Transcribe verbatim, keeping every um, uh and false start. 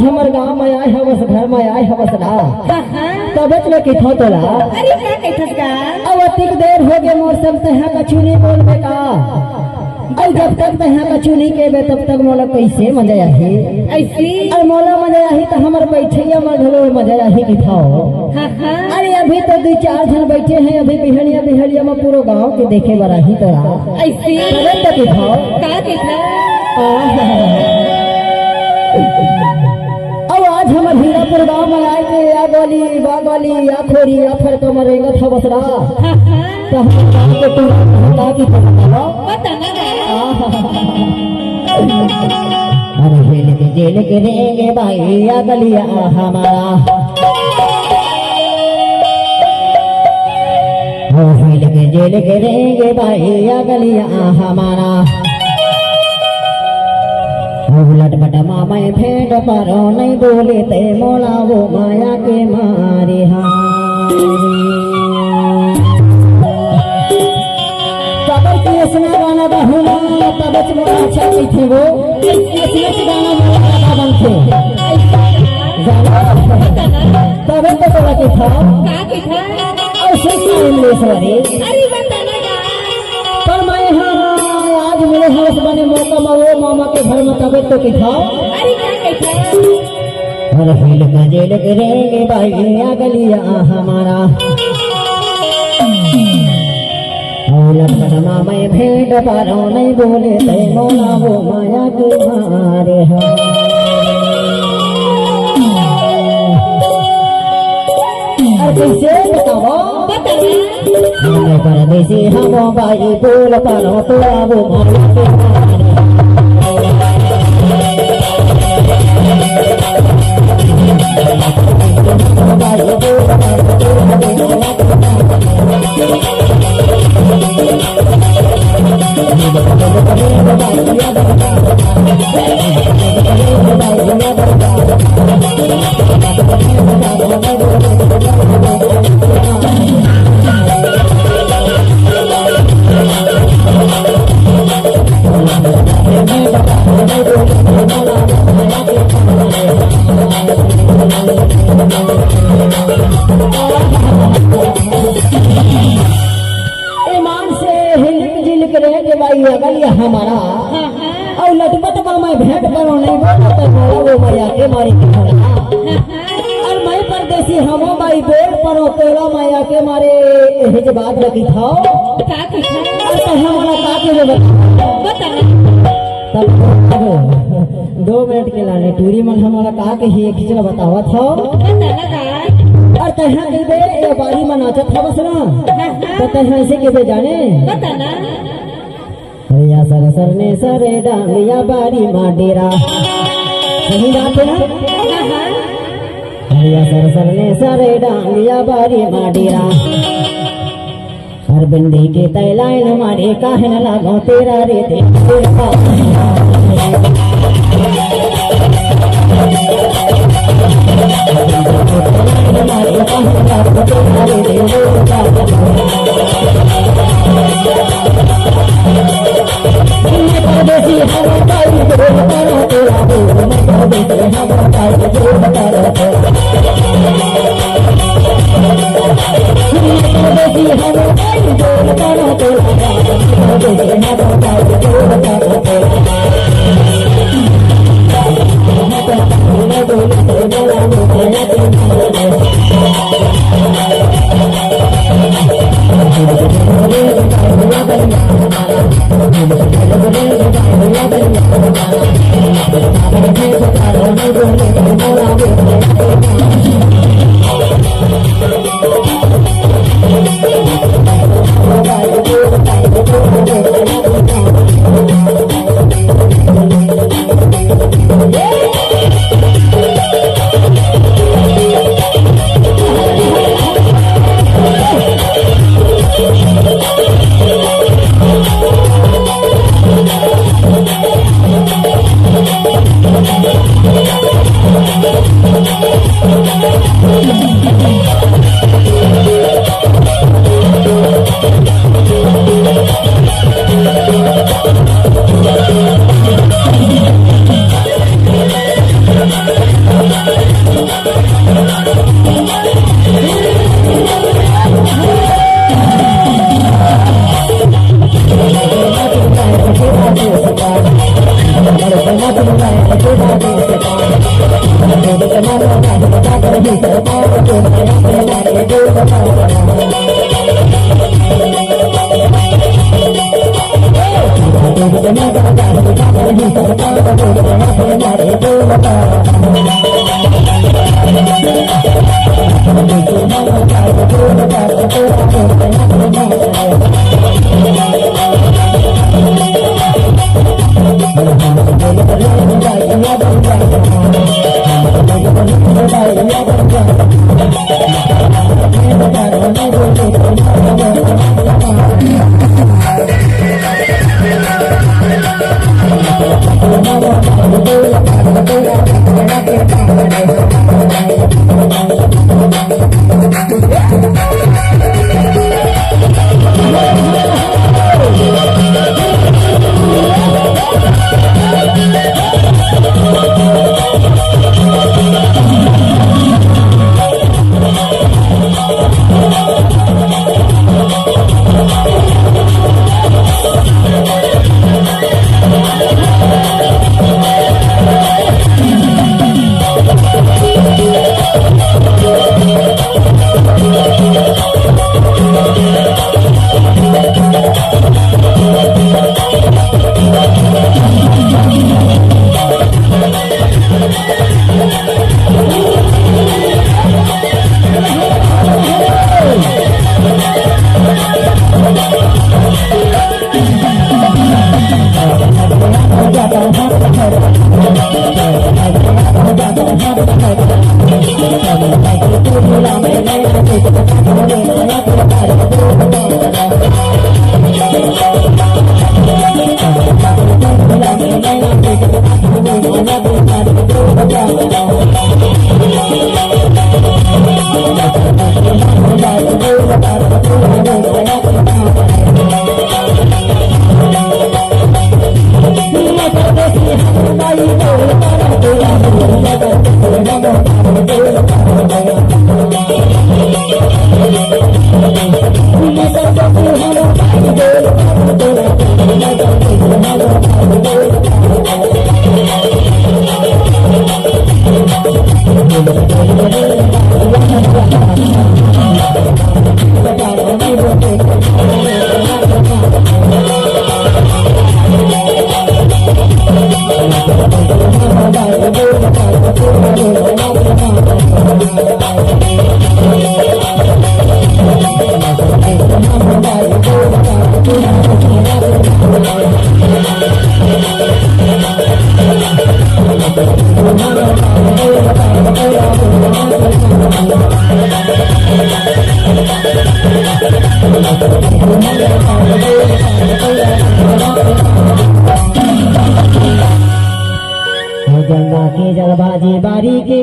हमर गांव में आए हवस, घर में आए हवस ना। हाँ, हाँ। तबेच में किथो तोला। अरे, का कहिथस का? अब अतिक देर हो गे मोर संग, तैं हा कछु नहीं बोलबे का? अरे, जब तक तैं हा कछु नहीं कहबे, तब तक मोला कैसे मजा आही? ऐसी? अरे, मोला मजा आही त हमर बैठइया में घलो मजा आही किथो। हाँ, हाँ। अरे, अभी तो दू चार झन बैठे हैं, अभी बिहनिया, बिहनिया में पूरा गांव के देखे बर आही तोला। ऐसी? तबे तो किथो। का किथो? आहा। अब आज हमर हीरापुर गांव में आए के या गोली, बा गोली, या खोरी, या फरका में रेंगत हवस ना। हाँ, हाँ। त हमर गांव के टूरा का किथो बतावा। बता ना। आहा। अरे हिलक जिलक रेंगे बाई या गलिया हमारा। ओ हिलक जिलक रेंगे बाई या गलिया हमारा। ओ लटपट मामय भेंट परो नहीं बोले ते मोला वो माया के मारे हा। काबर कि अइसना गाना गाहूं ना, तबेच मोला अच्छा कहिथे वो। अइसने गाना मोला ज्यादा बनथे। गाना, तबे तो तोला कहिथंव। का कहिथंव? अउ सुन ना इंग्लिश वाली। अरे बता ना गा। पर मैं हा आज मिले हवस बने मौका में वो मामा के घर में, तबे तो कहिथंव। अरे का कहिथंव? अरे हिलक जिलक रेंगे बाई या गलिया हमारा। ओ लटपट मामय भेंट परो नहीं बोले ते मोला वो माया के मारे हा। अरे कैसे बतावा? बता। हम परदेसी हम बाई बोल परो तोला वो माया के मारे हा। ईमान से हिलक जिलक रेंगे बाई या गलिया हमारा। हाँ, हाँ। अउ लटपट मामय भेंट परो नहीं बोले ते मोला वो माया के मारे हा। हाँ, हाँ। अउ मैं परदेसी हवंव बाई बोल परो तोला माया के मारे। एही जे बात ल कहिथंव। का कहिथंव? अउ तैं हा मोला का कहिबे बता। बता। तब दो मिनट के लाने टूरी मन हा मोला का कही, एक चीज ल बतावत हंव। बता ना का। अउ तैं हा कहिबे, ए बारी में नाचत हवस ना। हाँ, हाँ। त तैं हा अइसे कहिबे जाने। बता ना। अरे या सर सर ने सरे डांगिया बारी मा डेरा। सही बात हे ना? हाँ, हाँ। अरे या सर सर ने सरे डांगिया बारी मा डेरा। अरे बिंदी के तैं लाइन मारे काहे न लागो तेरा रे ते। गंगा के जलवा जी बारी के